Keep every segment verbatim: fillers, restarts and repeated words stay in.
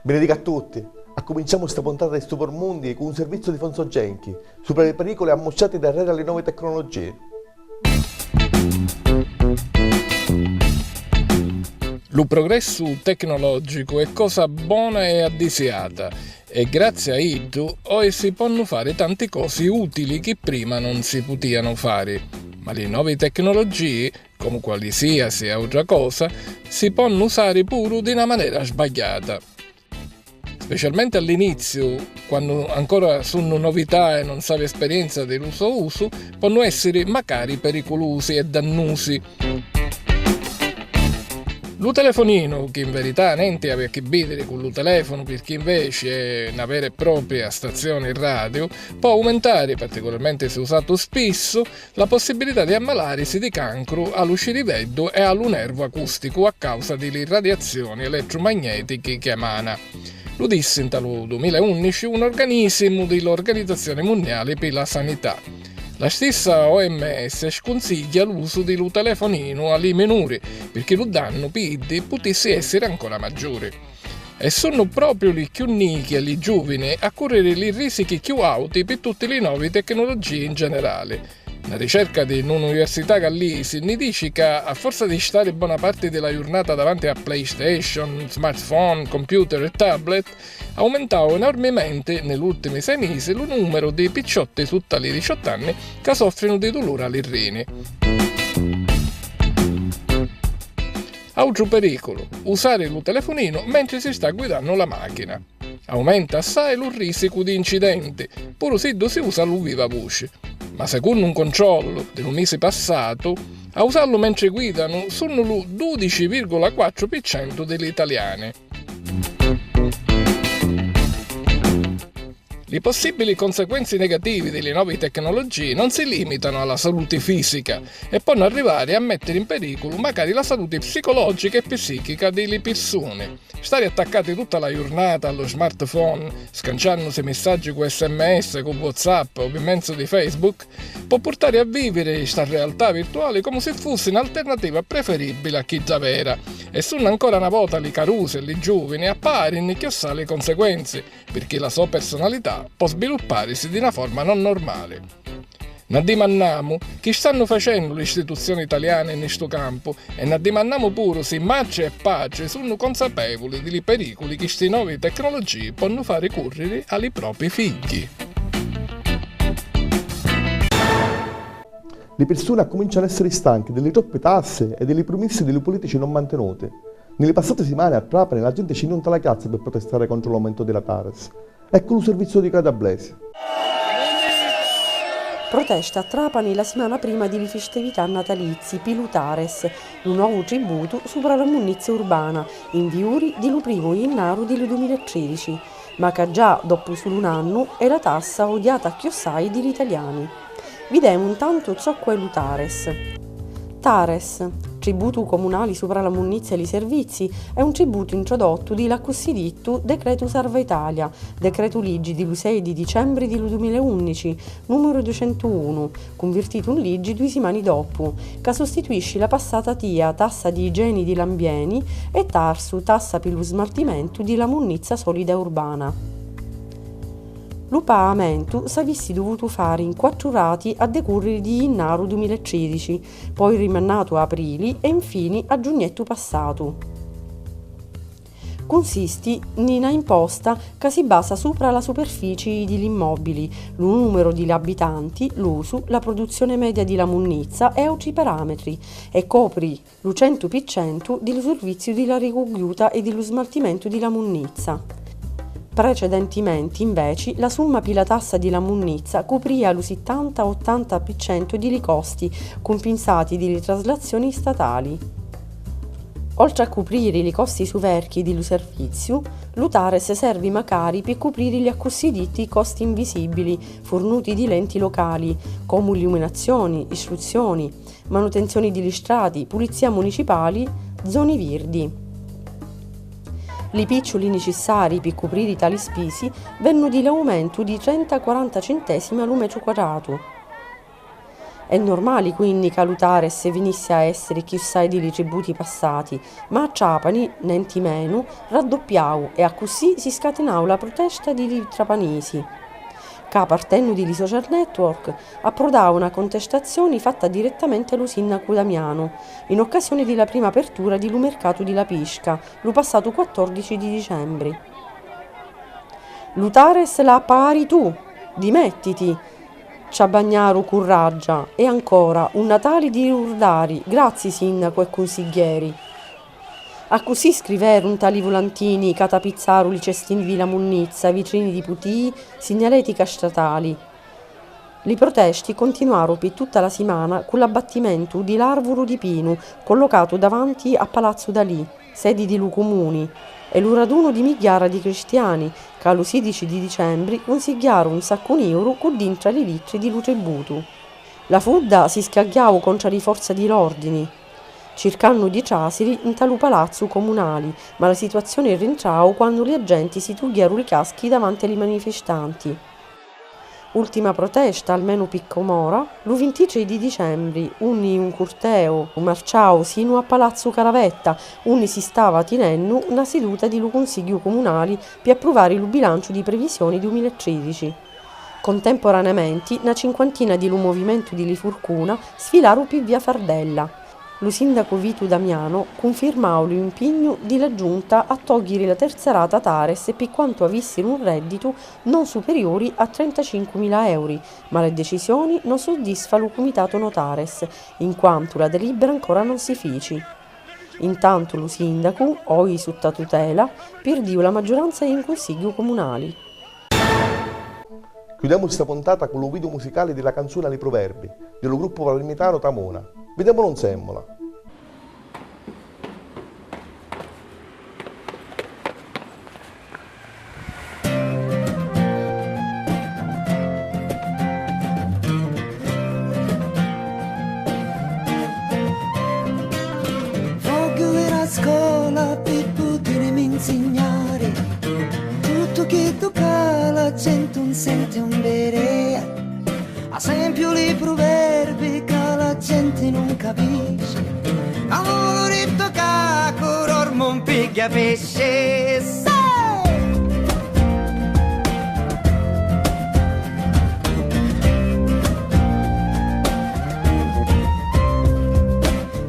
Benedica a tutti! Accuminciamu sta puntata di Stupor Mundi cu un serviziu di Fonzo Genchi supra li periculi ammucciati darreri a li novi tecnologii. Lu progressu tecnològgicu è cosa bona e addisiata, e grazzi a iddu oji si ponnu fari tanti cosi ùtili chi prima non si putìanu fari. Ma li novi tecnològgii, comu qualisìasi àutra cosa, si ponnu usari puru di na manera sbagghiata. Specialmenti all'iniziu, quannu ancora sunnu novità e non s'havi esperienza di lu so usu, ponnu essiri macari periculusi e dannusi. Lu telefoninu, chi in verità nenti havi a chi vidiri cu lu telefonu, pirchì inveci è na vera e propria stazioni radiu, pò aumentari, particularmenti si usatu spissu, la possibilità di ammalàrisi di cancru a lu ciriveddu e a lu nervu acùsticu a càusa di li radiazzioni elettrumagnétichi chi emana. Lu dissi nta lu dumila e ùnnici un organisimu di l'Organizzazioni Munniali pi la Sanità. La stissa O M S scunsigghia l'usu di lu telefoninu a li minuri, pirchì lu dannu pi iddi putissi èssiri ancora maggiuri. E sunnu propriu li cchiù nichi e li giùvini a cùrriri li rìsichi cchiù àuti pi tutti li novi tecnuluggìi in generali. Na ricerca di n'università gallisi nni dici ca, a forza di stari bona parti di la jurnata davanti a PlayStation, smartphone, computer e tablet, aumentau enormimenti nni l'ùrtimi sei misi lu nùmeru di picciotti sutta li diciottu anni ca sòffrinu di duluri a li rini. Àutru perìculu, usari lu telefuninu mentri si sta guidannu la màchina. Aumenta assai lu rìsicu di incidenti, puru siddu si usa lu vivavuci. Ma secunnu un controllu di lu misi passatu, a usallu mentri guidanu sunnu lu dudici virgula quattru pi centu di l'italiani. Li possìbbili conseguenzi negativi di li novi tecnuluggìi non si lìmitanu a la saluti fìsica e ponnu arrivari a mèttiri in perìculu macari la saluti psicològgica e psìchica di li pirsuni. Stari attaccati tutta la jurnata a lu smartphone, scanciànnusi missaggi cu S M S, cu WhatsApp o pi menzu di Facebook, pò purtari a vìviri sta realtà virtuali comu si fussi n'alternativa preferìbbili a chidda vera, e sunnu ancora na vota li carusi e li giùvini a pagari nni chiossai li conseguenzi, pirchì la so personalità pò sbiluppàrisi di na forma non normali. N'addimannamu chi stannu facennu li istituzzioni taliani nni stu campu e n'addimannamu puru si matri e patri sunnu consapèvuli di li perìculi chi sti novi tecnuluggìi ponnu fari cùrriri a li propi figghi. Li pirsuni accumincianu a èssiri stanchi di li troppi tassi e di li prumissi di li pulìtici non mantinuti. Nni li passati simani a Trapani la genti scinniu nta la chiazza pi prutestari contru l'aumentu di la TARES. Eccu lu serviziu di Claudia Blesi. Protesta a Trapani la simana prima di li fistività natalizi pi lu TARES, lu novu tributu supra la munnizza urbana, in viuri di lu primu jinnaru di lu dumila e tridici, ma ca già doppu sulu n'annu è la tassa odiata chiossai di l'italiani. Videmu ntantu zoccu è lu TARES. TARES, tributu comunali supra la munnizza e li servizi, è un tributu introdottu di l'accussì dittu Decretu Sarva Italia, Decretu Liggi di lu sei di dicembri di lu dumila e unnici, numeru duicentu unu, cunvirtitu in liggi dui simani doppu, ca sustituisci la passata tia tassa di igieni di l'ambieni e tarsu tassa pi lu smaltimentu di la munnizza solida urbana. Lu paamentu s'avissi duvutu fari in quattru rati a decurriri di jinnaru dumila e tridici, poi rimannatu a aprili e infini a giugnettu passatu. Cunsisti nni na imposta ca si basa supra la superficii di l'immòbbili, lu nùmeru di l'abbitanti, l'usu, la pruduzzioni media di la munnizza e àutri paràmetri, e copri lu centu pi centu di lu survizziu di la ricugghiuta e di lu smaltimentu di la munnizza. Precedentimenti, inveci, la summa pi la tassa di la munnizza cuprìa lu sittanta-ottanta pi centu di li costi cumpinsati di li traslazzioni statali. Oltri a cupriri li costi suverchii di lu serviziu, lu TARES servi macari pi cupriri li accussì ditti costi invisìbbili furnuti di l'enti locali, comu illuminazzioni, istruzzioni, manutenzioni di li strati, pulizzìa municipali, zoni virdi. Li pìcciuli nicissarii pi cupriri tali spisi vennu di l'aumentu di trenta-quaranta centèsimi a lu metru quadratu. È normali quinni ca lu Tares vinissi a essiri cchiussai di li tributi passati, ma a Trapani, nenti menu, raddoppiau e accussì si scatinau la prutesta di li trapanisi, ca, partennu di li social network, apprudau na contestazzioni fatta direttamenti a lu sinnacu Damiano, in occasioni di la prima apertura di lu mercatu di la pisca, lu passatu quattordici di dicembri. Lu Tares l'ha a pagari tu! Dimettiti! Ci abbagnaru cu raggia, e ancora, un Natali di ricurdari, grazzi sinnacu e cunsigghieri! Accussì scriveru nta li vulantini ca tapizzaru li cestini di la munnizza, vitrini di putii, signaletica stratali. Li protesti continuaru pi tutta la simana cu l'abbattimentu di l'arvuru di pinu collocatu davanti a Palazzu Dalì, sedi di lu Cumuni, e lu radunu di migghiara di cristiani ca lu sidici di dicembri cunsigghiaru un saccu niuru cu dintra li littri di lu tribbutu. La fudda si scagghiau contra li forza di l'ordini, circannu di trasiri nta lu palazzu comunali, ma la situazioni rintrau quannu li aggenti si tugghiaru li caschi davanti a li manifestanti. Ultima protesta, almenu pi com'ora, lu vintitrì di dicembri, unni un curteu marciau sinu a Palazzu Caravetta, unni si stava tinennu na siduta di lu Cunsigghiu Cumunali pi appruvari lu bilanciu di previsioni dumila e tridici. Contemporaneamenti, na cinquantina di lu Movimentu di li Furcuna sfilaru pi via Fardella. Lu sindacu Vitu Damiano cunfirmau lu impignu di la Giunta a togghiri la terza rata Tares pi quantu avissiru un redditu non superiuri a trentacinquemila euri, ma la decisioni non suddisfa lu Cumitato No Tares, in quantu la delibera ancora non si fici. Intantu lu sindacu, oji sutta tutela, pirdiu la maggiuranza in Cunsigghiu Cumunali. Chiudemu sta puntata cu lu video musicali di la canzuna Li Pruverbi, di lu gruppu palermitanu Tamuna. Videmulu nsemmula. Vogghiu iri a scola pi putirimi nsignari tuttu chiddu ca la genti un senti un viri. Asempiu li pruverbi ca la genti nun capisci, avunu dittu ca cu rormu un pigghia pisci. Sì!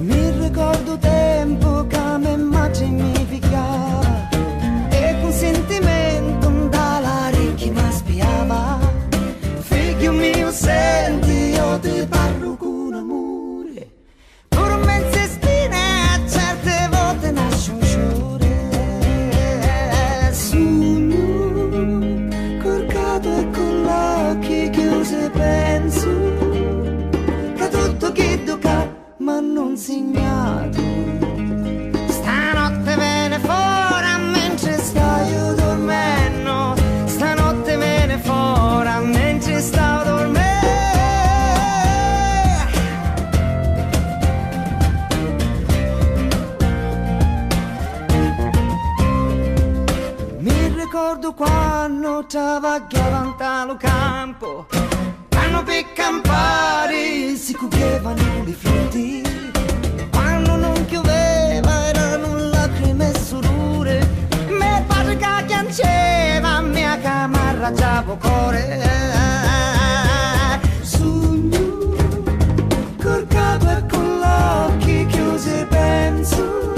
Mi ricordu tempu ca me matri mi pigghiava e cu sentimentu nta l'aricchi m'aspiava. Figghiu miu, senti, io ti parru cu l'amuri. Puru menzi spine a certe volte nasci un sciuri. Sugnu curcatu e cu l'occhi chiusi pensu ca tuttu chiddu ca m'hannu nsignatu. Stanotte vene fora mentri staiu durmennu, stanotte vene fora mentri stau durmennu. Mi ricordu quannu travagghiava nta lu campu, quannu pi campari si cugghievanu li frutti, quannu nun chiuveva eranu lacrimi e suduri, me patri ca chianceva, a mia ca m'arraggiava u cori. Sugnu curcatu e cu l'occhi chiusi pensu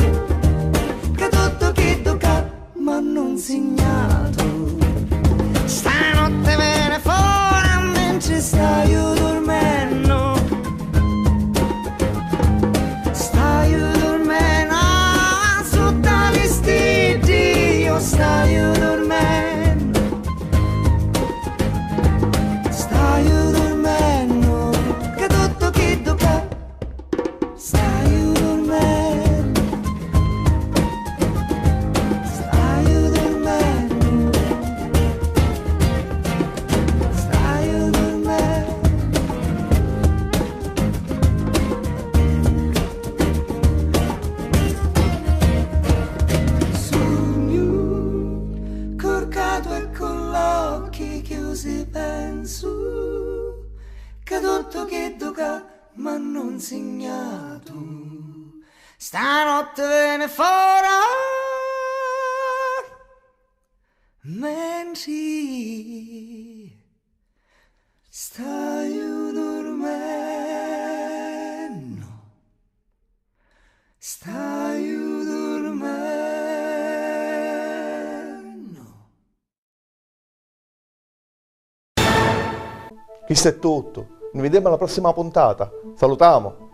ca tuttu chiddu ca m'hannu nsignatu. Stanotte vene fora mentri staiu durmennu. Staiu durmennu, ah, sutta li stiddi, io staiu durmennu. Ca tuttu chiddu ca m'hannu nsignatu stanotti veni fora mentri staiu durmennu, staiu durmennu. Chistu è tuttu. Ni videmu alla prossima puntata. Salutamu!